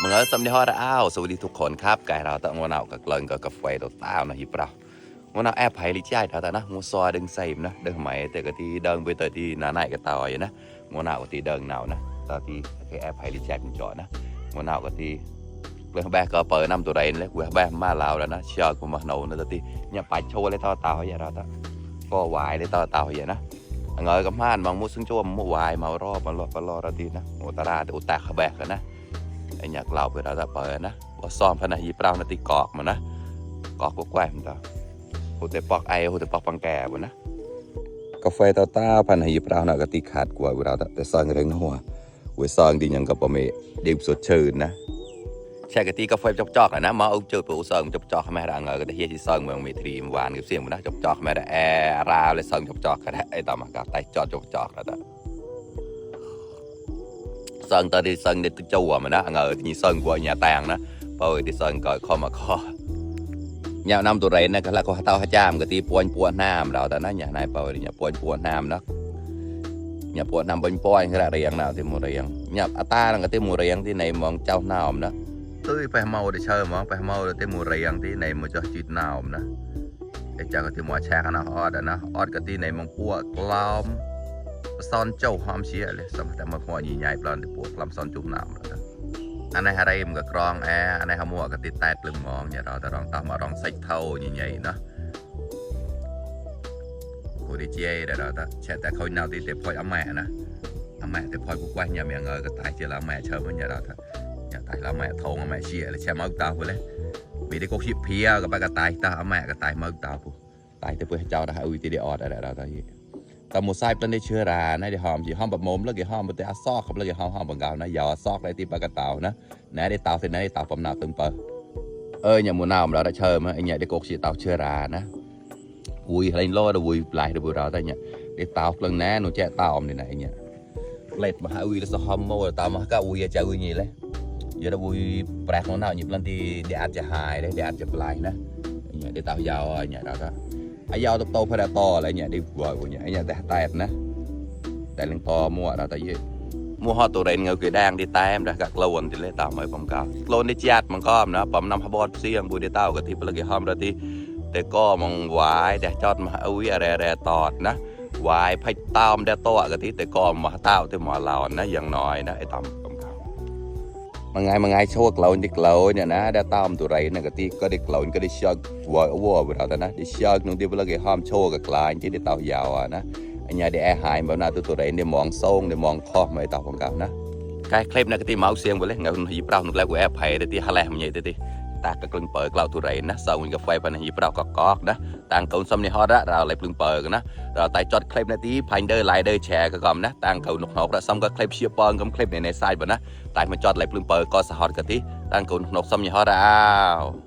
มึงเอาสำเนียงฮอร์อ้าวสวัสดีทุกคนครับกายเราต้องวันเอากับเกลินกับกาแฟตัวต้านะฮิปเราวันเอาแอบไผ่ลิจ่ายเราแต่นะมัวซอยดึงใส่นะดึงไหมแต่ก็ที่เดินไปแต่ที่นาไหนก็ต่อยนะวันเอาก็ที่เดินเอานะตอนที่แอบไผ่ลิจ่ายเป็นจอนะวันเอาก็ที่เรื่องแบกก็เปิดน้ำตัวใดเลยเรื่องแบกมาลาวแล้วนะเชื่อกูมาโน่นะตอนที่เนี่ยไปโชว์เลยต่อเต่าอย่างเราก็วายเลยต่อเต่าอย่างนะเงยกับม่านบางมุดซึ่งโจมมุดวายมารอบมารอตอนที่นะโอตาราอุตาขแบกกันนะไอ้อยากเล่าไปเราจะเปิดนะว่าซ้อมพนักยิบเรานาตีกอกมันนะกอกก็แกว่งต่อหัวแต่ปอกไอหัวแต่ปอกปังแก่บนนะกาแฟตาต้าพันยิบเรานะก็ตีขาดกว่าเราแต่ซองเรื่องหัวซองดีอย่างกับปะเมดื่มสดชื่นนะแช่กะทิกาแฟจอกๆนะมาเอาเจอตัวซองจอกๆแม่ด่างเงยก็ได้เฮียที่ซองเมืองเมทรีมหวานกับเสียงมันนะจอกๆแม่ได้แอราวเลยซองจอกๆก็ได้ไอ้ต่อมากับไตจอกๆแล้วแต่ซองตอนที่ซองเด็ดตัวจั่วมันนะเงยที่ซองกว่าnhàแตงนะพอที่ซองก็ข้อมาข้อยาวนำตัวเรนนะก็แล้วก็เต้าข้าจามก็ตีปวนน้ำเราแต่นั้นอย่างนายเปิดเนี่ยปวนน้ำนะเนี่ยปวนน้ำปอยขนาดเรียงnào thì mộtเรียงเนี่ยอัตรานั่นก็ที่mộtเรียงที่ในมองเจ้าหน้านะตื้อไปเมาได้เชิญมั้งไปเมาได้ที่mộtเรียงที่ในมันจะจีดหนาวนะไอ้เจ้าก็ที่มัวแช่กันนะออดนะออดก็ที่ในมองปัวกล้อมซ้อนเจ้าหอมเชียเลยสมัยแต่เมื่อก่อนใหญ่ๆปลอนที่ปัวกล้อมซ้อนจุ่มน้ำแล้วอันไหนอะไรมันก็กรองแออันไหนขมัวก็ติดแตะลึงมองเนี่ยเราแต่ลองตามมาลองใส่เท่าใหญ่ๆนะกูได้เจ๊ได้เราแต่เขาเนาที่เด็กพอยเอาแม่นะเอาแม่แต่พอยกูกว้างเนี่ยเมียเงยก็ตายเจอแล้วแม่เชิญมันเนี่ยเราเนี่ยตายแล้วแม่ทงแม่เชียเลยแช่มาอุตาไปเลยมีได้ก็ขีบเพียกับไปก็ตายตาเอาแม่ก็ตายมาอุตาปุ๊ตายแต่เพื่อให้เจ้าได้อุ้ยตีได้ออดอะไรเราตายแต่หมูไส้เป็นได้เชื้อรานะได้หอมจีหอมแบบมุมแล้วกี่หอมเป็นแต่ซอกครับแล้วกี่หอมบังเกานะยาวซอกได้ที่ปากกระเต่านะไหนได้เต่าเส้นไหนได้เต่าผมหนาวตึงเปิดnhà mùa nào màเราได้เชิญมั้ยไอ้เนี่ยได้กกสีเต่าเชื้อรานะวุ้ยอะไรโลดวุ้ยลายได้บุเราได้เนี่ยได้เต่าเปลืองแน่หนูแจ๊เต่าเนี่ยไหนเนี่ยเล็ดมาหาวุ้ยแล้วสหอมโม่เต่ามาก็วุ้ยจะวุ้ยนี่เลยgiờ đóวุ้ยแปลกของเราหยิบลันทีเดี๋ยวอาจจะหายได้เดี๋ยวอาจจะปลายนะเนี่ยได้เต่ายาวเนี่ยเราก็ไอ้ยาวโตพอได้โตอะไรเนี่ยได้บ่อยกว่าเนี่ยไอ้เนี่ยแต่แตกนะแต่เรื่องโตมั่วเราแต่ยี่mua họ tụi này người đang đi tay em đã gặt lồn thì lấy tàu mới bấm cao lồn đi chát bằng com nó bấm năm hấp xiên bùi đi tàu cái thì bây giờ hôm đó thì để co bằng vải để cho mà ui để tọt nó vải phải tao để to cái thì để co mà tao thì mà lào nó dần nồi nóไอ้ตำบำcao mà ngày show lồn đi lồnเนี่ยนะได้ตามตัวไรนะก็ที่ก็ได้ลồnก็ได้เชือกวัวไปเราแต่นะได้เชือกนึงที่bây giờ hôm showกับกลายที่ได้เต่ายาวนะไอ้เนี่ยได้หายแบบนั้นตัวใดได้มองทรงได้มองคอไม่ต่อของเขานะกายคลิปนะก็ที่เมาเสียงไปเลยเงาหยิบเราหนุกแล้วกูแอบไผ่ได้ที่ฮาแลมใหญ่ได้ที่ตากระกลึงเปิดเราตัวใดนะสาวกับไฟพันหยิบเรากอกนะต่างเขาซ้ำในฮอตเราเลยกลึงเปิดกันนะเราไต่จอดคลิปนะที่พันเดอร์ไลเดอร์แชร์กันก่อนนะต่างเขาหนุกหนกแล้วซ้ำก็คลิปเชียร์ปอนกับคลิปในไซด์แบบนะไต่มาจอดเลยกลึงเปิดก็สะฮอตกันที่ต่างเขาหนุกซ้ำในฮอตเรา